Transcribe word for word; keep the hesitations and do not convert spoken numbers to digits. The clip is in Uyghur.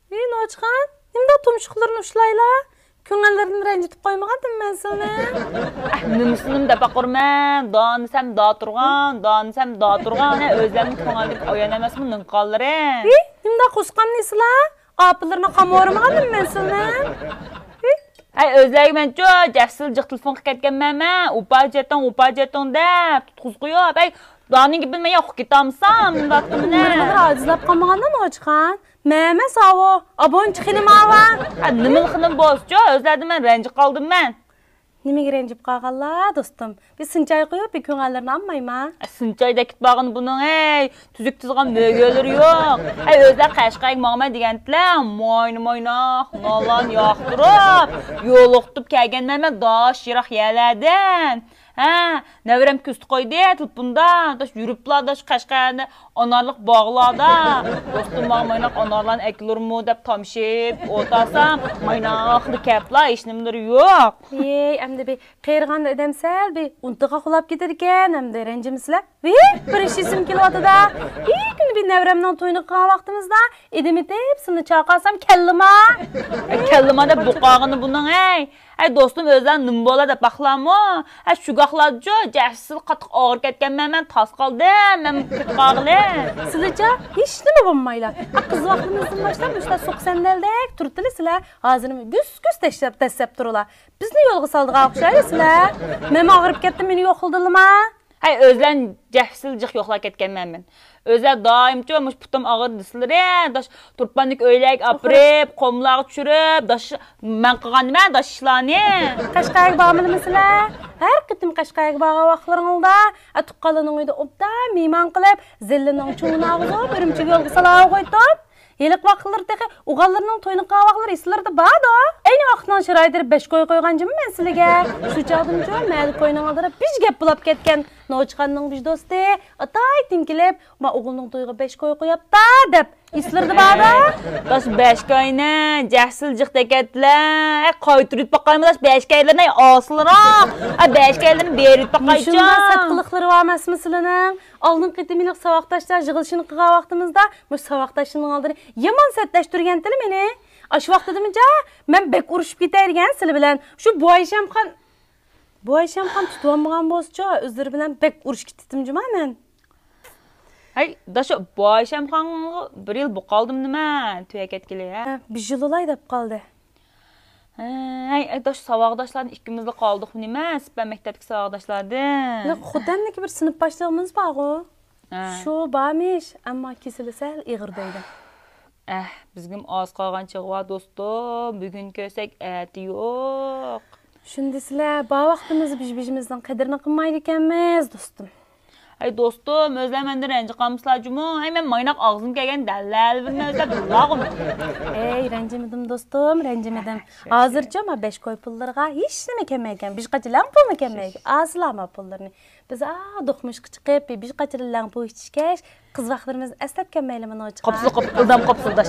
ھېي، نوچىخان، نېمىنداق تۇمشۇقلىرىنى ئۇشلايلا؟ كۆڭۈللىرىنى رەنجىتىپ قويمىغانتىم مەن سېنى. ئەھ، نېمىسىنىم دەپ باقۇرمەن، دانىسەم داتۇرغان، دانىسەم داتۇرغان، ئەنە ئۆزلەرنىڭ كۆڭلىدىكى ئايان ئەمەسمۇ نىڭقاللىرى. ھېي، نېمىنداق قۇسقاننى سىلا؟ ئاپىلىرىنى قامۇرمىغانتىم مەن سېنى. ھېي، ئەي، ئۆزلەرگە مەنچۇ جەھسىل جىق تېلېفون قىلىپ كەتكەنمەن مەن، ئۇپا جېتىڭ، ئۇپا جېتىڭ دەپ، تۇتقۇزغۇيۇپ، ئەي، دانىڭ گېپىنى مەن ياققا كېتەمسام، دەۋاتقىنىمنى. ئۇمۇرلىرىغا ئاجىزلاپ قالمىغاندا نوچىخان. مەمەس ئاۋۇ، ئابۇنچى خېنىم ئاۋا. ھە، نېمىلا خېنىم بولسىچۇ، ئۆزلەردىن مەن رەنجىپ قالدىم مەن. نېمىگە رەنجىپ قالغانلا، دوستۇم؟ بىر سىنچاي قويۇپ، بىر كۆڭۈللىرىنى ئالمايما؟ ئە، سىنچاي دەكىت بارغىنى بۇنىڭ، ھەي، تۈزۈك تىزغان مۆگىلىرى يوق. ھەي، ئۆزلەر قەشقەرگە ماڭىمەن دېگەنتىلەر، ماينا مايناق، نانلارنى ياقتۇرۇپ، يولۇقتۇپ كەلگەنمەن مەن داش يىراق يەرلەردىن. ھە، نەۋرەم كۆزىتىپ قويدى تېلېفوندا، داش يۈرۈپلا، داش قەشقەردە ئانارلىق باغلاردا، دوستۇم ماڭا مايناق ئانارلارنى ئەكىلۇرمۇ دەپ تامشىپ ئولتۇرسام، مايناقلا كەپلا، ھېچنېمىلىرى يوق. ھېي، ئەمدى بىر قېرىغاندا ئادەم سەل بىر ئۇنتۇغاق بولاپ كېتىدىكەن، ئەمدى رەنجىمىسىلە. ھېي، بىر ئىش ئېسىمگە كېلىۋاتىدۇ. ھېي، كۈنى بىر نەۋرەمنىڭ تويىنى قىلغان ۋاقتىمىزدا، ئىدىمىتىپ سېنى چاقىرسام، كەللىما. كەللىما دەپ بۇقاغىنى بۇنىڭ، ھەي. ھەي، دوستۇم، ئۆزلەر نېمە بولا دەپ باقلامۇ؟ ھە، شۇ گاھلاردىچۇ جەھسىز قاتتىق ئاغرىپ كەتكەنمەن مەن، تاس قالدىم مەن كېتىپ قالغىلى. سىلىچە ھېچنېمە بولمايلا. ھە، قىز ۋاقتىمىزدىن باشلاپ مۇشۇنداق سوق سەندەلدەك تۇرۇپتىلە سىلەر. ھازىرمۇ گۈس-گۈس دەسسەپ، دەسسەپ تۇرۇلا. بىزنى يولغا سالىدىغان ئوخشايلا سىلەر. مەنمۇ ئاغرىپ كەتتىم، مېنى يوقلىدىلىما؟ ھەي، ئۆزلەرنى جەھسىل جىق يوقلاپ كەتكەنمەن مەن. ئۆزلەر دائىمچۇ مۇشۇ پۇتۇم ئاغرىدى دېسىلىرى، داش تۇرپاندىكى ئۆيلەرگە ئاپىرىپ، قۇملارغا چۈشۈرۈپ، داش مەن قىلغان نېمە داش ئىشلارنى؟ قەشقەرگە بارمىدىمۇ سىلەر؟ ھەر قېتىم قەشقەرگە بارغان ۋاقىتلىرىڭلاردا، ئە، تۇغقانلىرىنىڭ ئۆيىدە ئوبدان مېھمان قىلىپ، زىللىنىڭ چۇڭىنى ئاغۇزۇپ، ئۈرۈمچىگە يولغا سالاۋەر قويدۇم. ھېلىقى ۋاقىتلىرى تېخى ئوغۇللىرىنىڭ تويىنى قىلغان ۋاقىتلىرى ئېسلىرىدە باردۇ. ئەينى ۋاقىتنىڭ شارائىتىدا بەش كوي قويغانچىمۇ مەن سىلىگە. شۇ چاغدىمۇچۇ مەھەللە كويىنىڭ ئالدىدا بىژ گەپ بولاپ كەتكەن. نوچىخاننىڭ بىژ دوستى ئاتايتىن كېلىپ، ما ئوغلۇنىڭ تويىغا بەش كوي قوياپتا دەپ. ئېسلىرىدە باردا. داش بەش كوينى جەھسىل جىق دەكەتلە. ئەي، قايتۇرۇپ باقايمۇ داش بەش كويلىرىنى، ئاي ئاسلىراق. ئەي، بەش كويلىرىنى بېرىپ باقايچۇ. مۇشۇنداق سەت قىلىقلىرى بار ئەمەسمۇ سىلىنىڭ؟ ئالدىنقى قېتىم ھېلىقى ساۋاقداشلار يىغىلىشىنى قىلغان ۋاقتىمىزدا، مۇشۇ ساۋاقداشلىرىنىڭ ئالدىدا يامان سەتلەشتۈرگەنتىلە مېنى. ئاشۇ ۋاقتىدىمۇ جا، مەن بەك ئۇرۇشۇپ كېتەي دېگەن سىلى بىلەن. شۇ بۇ ئايشەمخان، بۇ ئايشەمخان تۇتۇۋالمىغان بولسىچۇ، ئۆزلىرى بىلەن بەك ئۇرۇشۇپ كېتىتتىم جۇما مەن. ھەي، داشا، بۇ ئايشەمخانغا بىر يىل بولۇپ قالدىم نېمە، تۈگەپ كەتكىلى، ھە؟ ھە، بىر يىل بولاي دەپ قالدى. ھەي، ئەي، داش، ساۋاقداشلاردىن ئىككىمىزلا قالدۇقمۇ نېمە؟ سىپە مەكتەپتىكى ساۋاقداشلاردىن. ياق، خوتەندىكى بىر سىنىپداشلىرىمىز بارغۇ. ھە. شۇ بارمىش، ئەمما كېسىلى سەل ئېغىر دەيدۇ. ئەھ، بىزگىمۇ ئاز قالغان چېغى بار دوستۇم، بۈگۈن كۆرسەك ئەتە يوق. شۇندىسىلە، بار ۋاقتىمىزدا بىر-بىرىمىزنىڭ قەدرىنى قىلمايدىكەنمىز دوستۇم. ئەي دوستۇم، ئۆزلەر مەندىن رەنجىپ قالمىسىلا جۇمۇ. ئەي، مەن مايناق ئاغزىم كەلگەن دەللەلىمنى ئۆزلەپ بىللاغۇم. ئەي، رەنجىمىدىم دوستۇم، رەنجىمىدىم. ھازىرچۇ ما بەش كوي پۇللىرىغا ھېچنېمە كەلمەيكەن، بىر قاچا لەڭ پۇلمۇ كەلمەيكەن. ئاسىلا ما پۇللىرىنى. بىز ئا دوقمۇشقا چىقىپ، بىر قاچا لەڭ پۇل ئىچىشكەچ، قىز ۋاقىتلىرىمىزنى ئەسلەپ كەلمەيلىمۇ نوچىغا. قوپسۇل، قوپسۇل، دام قوپسۇل داش.